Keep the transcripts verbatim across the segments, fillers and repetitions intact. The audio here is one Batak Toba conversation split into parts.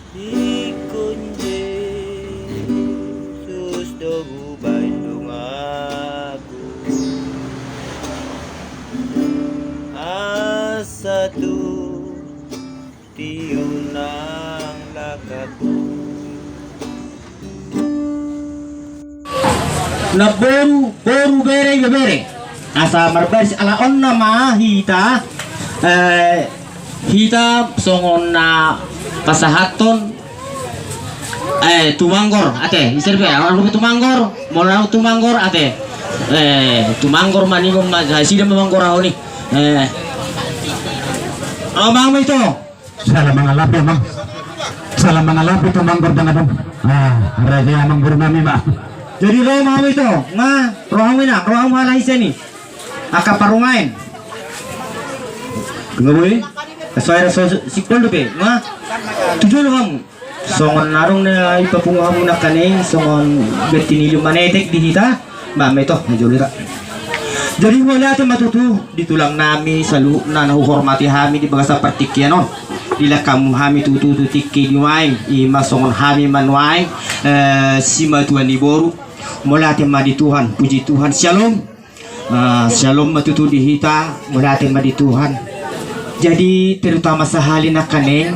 Ingkon Jesus do hubaen donganku, asa tu tiunang langkatku. Na boru, boru, bere, ibebere. Asa marbaris ala on nama hita, eh, hita songon na pasahathon, eh, tumanggor, ate, isir be, orang lupa tumanggor, mau tumanggor, ate, eh, tumanggor maningon ma, sida mamanggor ahoni, eh, oh, mang itu. Salam mangalap ya, Mang. Salam mangalap itu, Mang, Gordang Adong. Ah, raja, Mang, guru nami, Mang. Jadi, roha ma hamu ito, nga, roha ma ina, roha ma halak ise ni. Angka parumaen. Nga boi. Sesuai rasa sikol dope, nga. Tujuan hamu. Songon na adong na ipapungu hamu nangkaning, songon betting ilum manetek di hita. Mame toh, na jolo ta. Jadi, mauliate ma tutu di tulang nami saluhutna na huhormati hami di bagasan partingkian on. Dilehon hamu hami tutu tu tingki nuaeng, ima songon hami ma nuaeng, eh, simatua ni boru. Mauliate ma di Tuhan, puji Tuhan, syalom. Ah, syalom ma tutu di hita, mauliate ma di Tuhan. Jadi, terutama sahali nangkaning,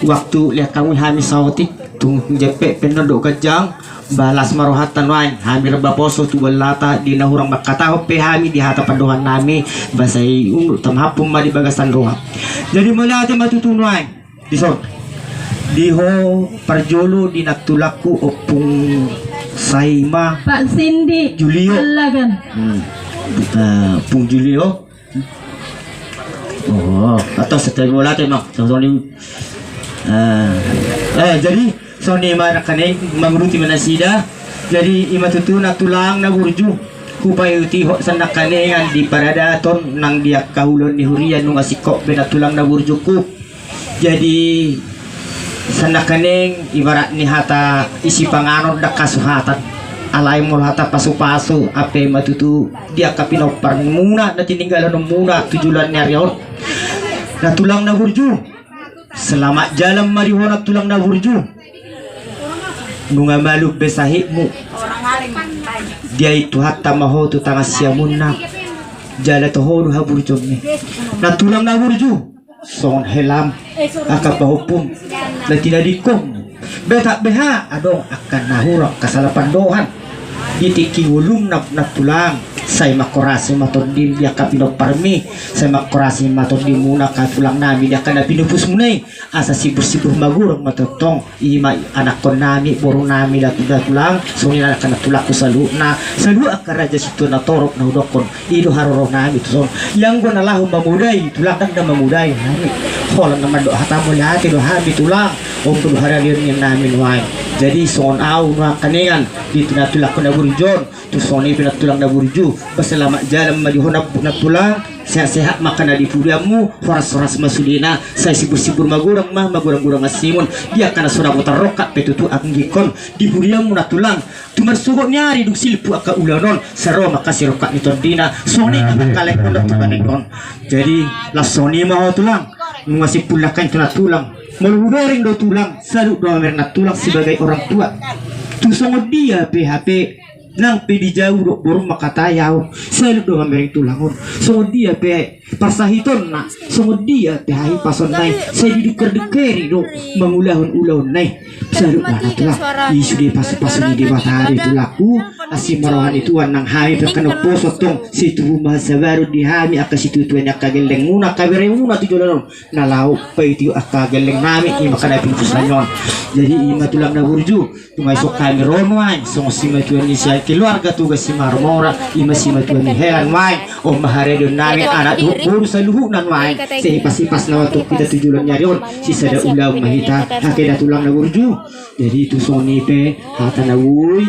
waktu lehon hamu hami saotik, tung jempek pe na dok ganjang, ba las ma rohanta nuaeng, hami rap baposo tu ballata, di na hurang mangkatahon pe hami di hata pandohan nami, ba sai unduk tamahampung ma di bagasan roha. Jadi mauliate ma tutu nuaeng, dison. Di ho parjolo di nantulangku Ompung Saima. Pak Sindi. Julio. Lagan. Hmm. Eh, Ompung Julio. Oh, atau setelah bola tema, songon i. Eh, eh, jadi, songon i ma nangkaning mangurupi ma nasida. Jadi, ima tutu nantulang na burju. Hupaihutihon sian nangkaningan di paradaton nang di angka ulaon ni huria nunga singkop be nantulang na burjuku. Jadi, sian nangkaning ibarat ni hata isi panganon ndang hasuhatan. Alai molo hata pasupasu, hape ma tutu di angka pinomparmuna na tininggalhonmuna tu joloan ni ari on. Nantulang na burju, selamat jalan ma di ho nantulang na burju. Nunga malum be sahitmu. Diain Tuhanta ma ho tu tangan siamunna. Jala toho do haburjuonmi. Nantulang na burju, songon helam angka pahompum na tinadingkon. Betak beha adong angka na hurang kasala pandohan di tingki ngolum na, nantulang. Sai manghorasi ma tondim di angka pinomparmi. Sai manghorasi ma tondimuna angka tulang nami di angka na pinupusmuna i. Asa sibursibur magurang ma tongtong. Ima anakkon nami, boru nami, datu-, datulang, songon i nang angka nantulangku saluhutna, saluhut angka raja sintua na torop na hudokkon. I do haroro nami tuson. Ianggo na laho mamodai tulang, ndang na mamodai hami. Holan na mandok hata mauliate do hami tulang. On do haradeon ni nami nuaeng. Jadi songon au nuaeng nangkaningan di nantulangku na burju on. Tung songon i pe nantulang na burju, ba selamat jalan ma di ho nantulang, sehat-sehat ma angka na di pudianmu, horas-horas ma sudena, sai sibur-sibur magurang ma, magurang-gurang ansimun, di angka na so dapotan rongkap pe tutu anggingkon di pudianmu nantulang. Tung marsogot ni ari dung silpu angka ulaon on, sai ro ma angka sirongkap ni tondina, songon i angka lengkon dohot tu panengkon. Jadi, las songon i ma ho tulang, nunga simpul nangkin tu nantulang. Molo hubereng do tulang, salut do mamereng nantulang sebagai orang tua. Tung songon dia pe hape, nang pe di jabu dohot borum mangkatai ahu, salut do mamereng tulang on. Songon dia pe parsahitonna, songon dia pe hahipasonna i, sai didungker-dungkeri do mangulahon ulaonna i. Salut ma nantulang, i sude pasu-pasu ni Debata do i tulangku. Asi ma roha ni Tuhan nang hami pe angka na umposo tong, sai tubu ma hasabaron di hami angka situa-tua ni angka gellengmuna, angka beremuna tu joloan on. Na laho paihutihon angka gelleng nami, ima angka na pinupus nami on. Jadi ima tulang na burju, tung ai songon hami ro nuaeng songon simatua ni sian keluarga Toga Simarmora, ima simatua ni hela nuaeng. On ma haradeon nami anak dohot boru saluhutna nuaeng. Sai hipas-hipas nama tong hita tu joloan ni ari on, sisada ulaon ma hita. Hape da tulang na burju. Jadi tung songon i pe hata na boi,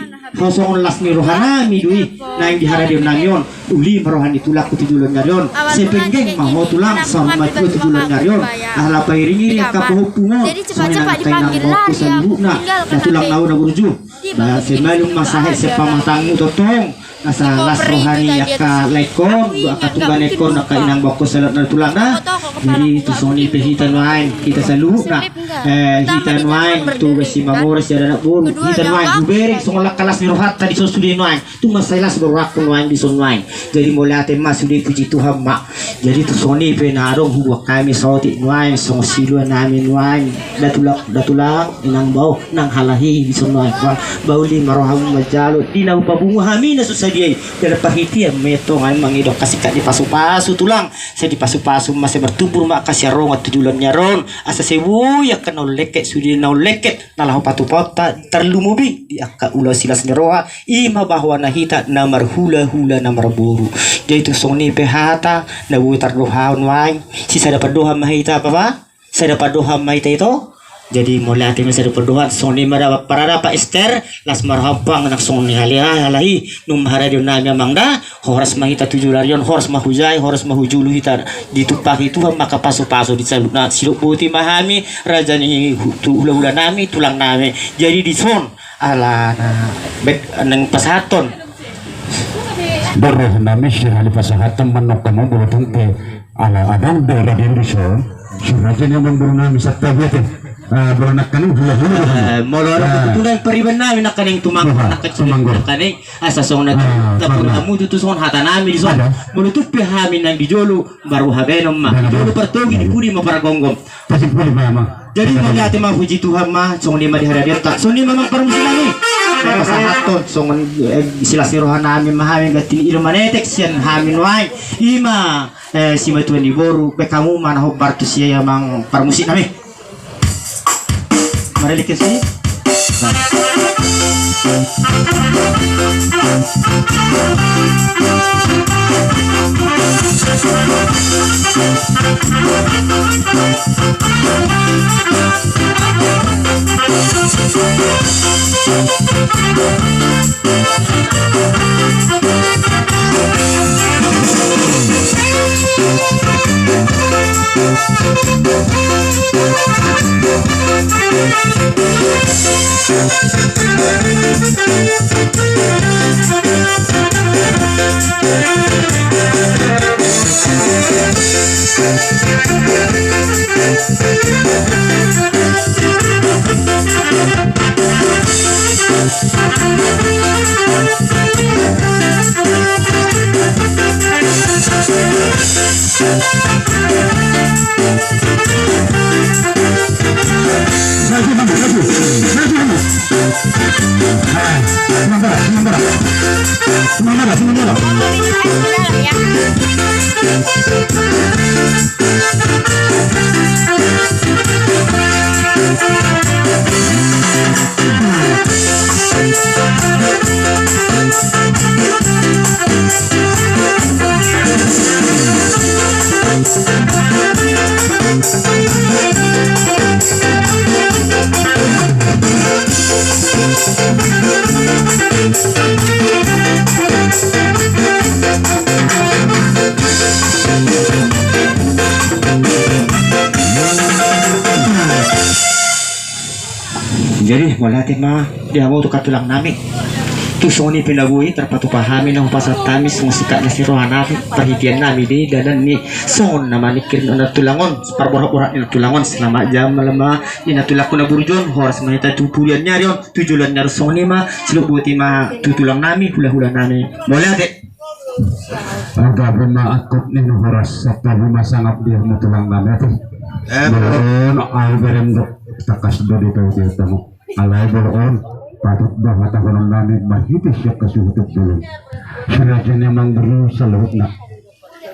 songon las ni roha nami do i naeng di haradeon nami on. Uli ma roha ni tulangku tu joloan ni ari on. Sai penggeng ma ho tulang saur matua tu joloan ni ari on. Ala pairing-iring angka pahompum on, songon i nang angka inangku saluhutna. Da tulang na burju, ba sai malum ma sahat sian pamatangmu tongtong. Asa las roha ni angka laengkon, angka tumba ni angka inang bokko saluhutna tulang na. Jadi tu songon i pe hita nuaeng, hita saluhutna, eh, hita nuaeng tu besi mamora sian anak boru, hita nuaeng hubereng songon angka las ni rohanta dison sude nuaeng. Tung mansai las do rohangku nuaeng dison nuaeng. Jadi mauliate ma sude, puji Tuhan ma. Jadi tu songon i pe na adong hubuat hami saotik nuaeng songon silua nami nuaeng, da tulang, da tulang, inang bao nang halahi dison nuaeng. Ba uli ma rohamu manjalo di na hupapungu hami na so sadia i. Dalan parhitean ma i antong hami mangido angka singkat ni pasupasu tulang. Sai dipasupasu ma, sai martumbur ma angka siarongan tu joloan ni ari on. Asa sai boi angka na umlengket sude na umlengket na laho patupaonta, tarlumobi di angka ulaon silas ni roha, i ma bahwa na hita na marhulahula na marboru. Jadi tu songon i pe hata na boi tardohahon nuaeng, sisada pandohan ma hita, apa, Pak? Sada pandohan ma hita ito. Jadi mauliate ma sada pandohan. Songon i ma da parada Pak Ester, las ma roham nang songon i halahi, nunga haradeon nami amang da. Horas ma hita tu joloan on, horas ma hujai, horas ma hujulu hita. Ditumpahi Tuhan ma angka pasupasu di saluhutna. Sidok boti ma hami, raja ni hu-, tu hulahula nami, tulang nami. Jadi dison ala na bet nang pasahathon. Borhat nami sira ni pasahathon manungka mambolo tungke. Ala adong do raden dison. Si raja ni amang boru nami santabi ate. Ah, boru nangkaning hulahula. Eh, molo adong kebetulan pariban nami nangkaning tumanggor, nangkaning asa songon na tapur hamu tu songon hata nami dison. Molo tung pe hami nang di jolo, baru habenon ma. Di jolo partogi, di pudi ma pargomgom. Jadi mauliate ma, puji Tuhan ma, songon i ma di haradeonta. Songon i ma amang parmusik nami. Pasahathon songon, eh, silas ni roha nami ma hami, ganti ni ilu manetek sian hami nuaeng. I ma, eh, simatua ni boru, baen hamu ma na hombar tu si amang parmusik nami. Marelek ke si. Jadi mauliate ma di hamu tu angka tulang nami. Tu songon i pe na boi tarpatupa hami na hupasahat hami songon singkat ni las ni roha nami, parhitean nami di dalan ni songon na maningkir ni natulang on, parborhat-borhat ni natulang on. Selamat jam malam ma di natulangku na burju on, horas ma hita tu pudian ni ari on, tu joloan ni ari on. Songon i ma, sidok boti ma tu tulang nami, hulahula nami. Mauliate. Gabe ma angkup ni na horas, santabi ma sangap di hamu tulang nami ate. Molo on ahu bereng do, tangkas do dipaihutihut hamu. Alai molo on patut do hatahonon nami marhite sian hasuhuton bolon. Si raja ni amang boru saluhutna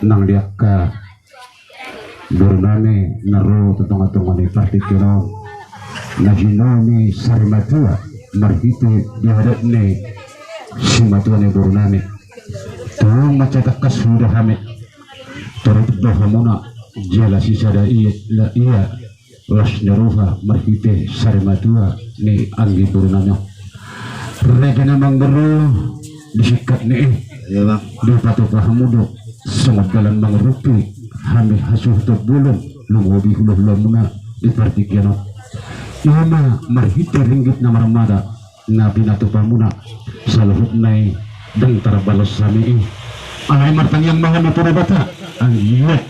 nang di angka boru nami na ro tu tongatonga ni partingkian on, na jinui ni sarimatua marhite di adat ni simatua ni boru nami. Tung mansai tangkas huida hami, torop do hamuna jala sisada ia, ia las ni roha marhite sarimatua ni anggi boru nami on. Raja ni amang boru, di singkat ni i, dipatupa hamu do songon dalan mangurupi hami hasuhuton bolon, lumobi hulahulamuna di partingkian on. I ma marhite ringgit na marmata na pinatupamuna saluhutna i Ndang tarbalos hami i. Alai martangiang ma hami tu Debata. Anggiat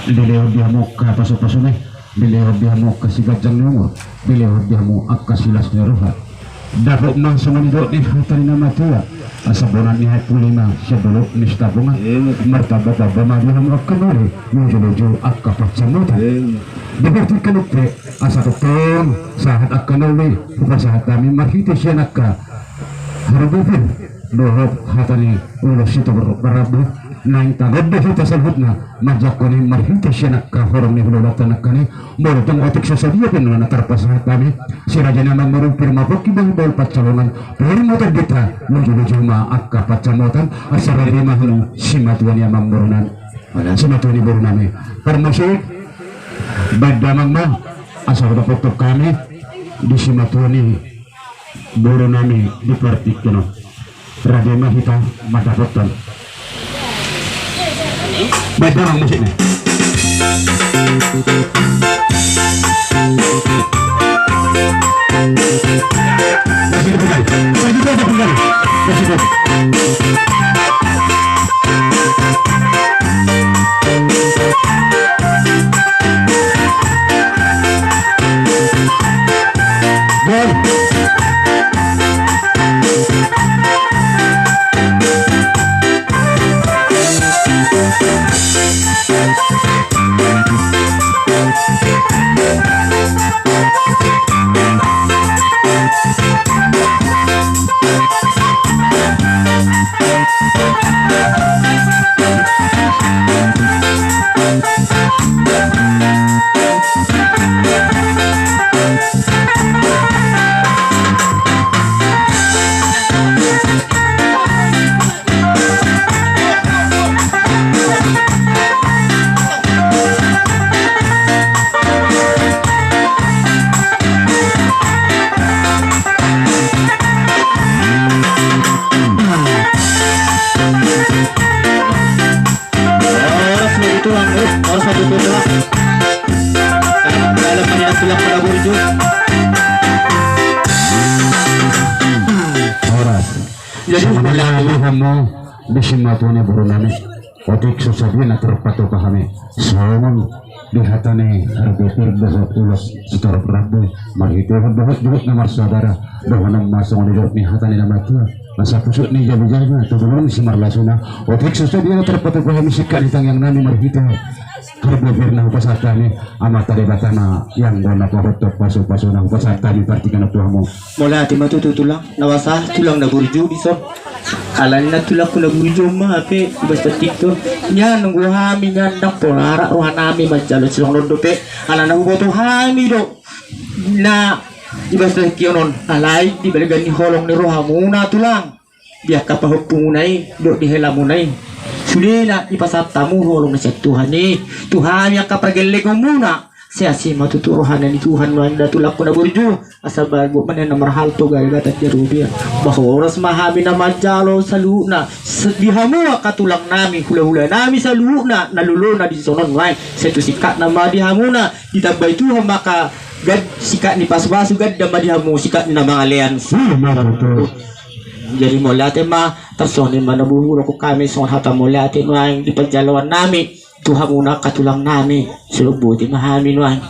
dilehon di hamu angka pasupasuna i, dilehon di hamu angka siganjang ni umur, dilehon di hamu angka silas ni roha. Dapot ma songon nidok ni hata ni na matua: Asa bona ni aek puli ma sian dolok ni Sitapongan. Martambatamba ma di hamu angka na uli, lujuluju angka pansamotan. Di partingkian on pe, asa tongtong sahat angka na uli hupasahat hami marhite sian angka harbepir dohot hata ni ulos sitorop rambu. Naeng tangkas do hita saluhutna manjangkon i marhite sian angka horong ni hulahulanta nangkin i. Molo tung otik so sadia pe nuaeng na tarpasahat hami, si raja ni amangboru pir ma pongki bahulbahul pansalongan, pir ma tondi ta, lujuluju ma angka pansamotan. Asa raja ma hami simatua ni amangboru nami, simatua ni boru nami. Parmusik, baen damang ma, asa hudapothon hami di simatua ni boru nami di partingkian on. Rade ma hita mandapothon. Baen damang musikna. Horas ma di tulang, horas ma di tulang. Dalam panitia tulang pada burju. Horas. Jadi, sebenarnya hamu di simatua ni boru nami. Otik so sadia na tarpatupa hami songon di hata ni harbepir dohot ulos sitorop rambu, marhite huhut-huhut na marsabara. Dohonon ma songon nidok ni hata ni na matua: Asa pusuk ni jabu-jabu tu bulung simarlasuna. Otik so sadia na tarpatupa hami singkat ni tangiang nami marhite harbepir na hupasahat hami. Amanta Debata ma anggo na pahothon pasupasu na hupasahat hami partingkian on tu hamu. Mauliate ma tutu tulang, na basa tulang na burju dison. Alani na tulangku na burju on ma hape di bas partingkian on. Nian anggo hami nian ndang pola arak roha nami manjalo songon on dope. Alana huboto hami do na di bas partingkian on, alai di baligan ni holong ni rohamuna tulang, di angka pahompumuna i dohot di helamuna i, sudena dipasahat hamu holong na sian Tuhan i tu hami angka pargellengonmuna. Sai asi ma tutu rohana ni Tuhan nuaeng da tulangku na burju. Asa bagot ma nian na marhalto, gari gata di robean. Ba horas ma hami na manjalo saluhutna di hamu angka tulang nami, hulahula nami saluhutna na lolona dison on nuaeng. Sai tu singkatna ma di hamuna, ditambai Tuhan ma angka gad-, singkat ni pasupasu, ganda ma di hamu singkat ni na mangalean. Jadi mauliate ma, tarsongon i ma na boi hudokhon hami songon hata mauliate nuaeng di panjaloan nami tu hamuna angka tulang nami. Sai boti ma hami nuaeng.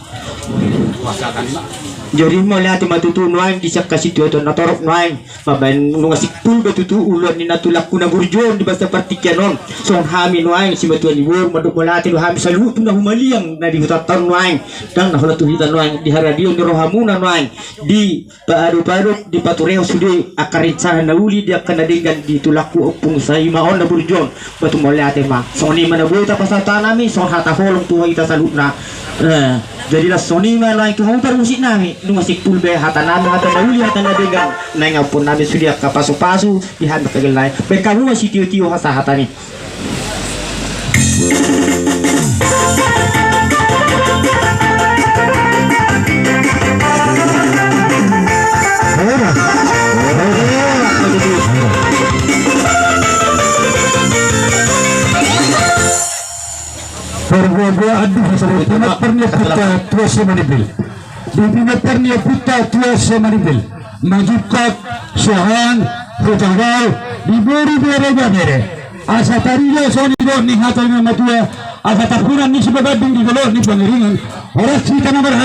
Jadi mauliate ma tutu nuaeng di sian hasitihoton na torop nuaeng. Mambaen nunga simpul be tutu ulaon ni na tulangku na burju on di bas partingkian on. Songon hami nuaeng simatua ni boru mandok mauliate do hami saluhut tu na humaliang na di hutanta on nuaeng. Ndang na holan tu hita nuaeng, di haradeon ni rohamuna nuaeng. Di paadop-adop, dipaturehon sude angka rencana na uli di angka na denggan di tulangku Ompung Saima on na burju on. Ba tung mauliate ma. Songon i ma na boi tapasahat hami songon hata holong tu hita saluhutna. Eh, jadi laos songon i ma nuaeng tu hamu parmusik nami. Nunga simpul be hata nami, hata na uli, hata na denggan. Naeng ampuon nami sude angka pasupasu di hami angka gelleng. Baen hamu ma sitiotio hasahatan i. Parbuabuaan di hita, di pinompar ni ompunta Tua Simanipil. Di pinompar ni ompunta Tua Simanipil. Majungkak, Sohang, Hujawal, di boru, bere, ibebere. Asa tarida songon i dohot ni hata ni na matua, asa tampunan ni sibaganding di dolok ni pangiringan. Horas hita na marha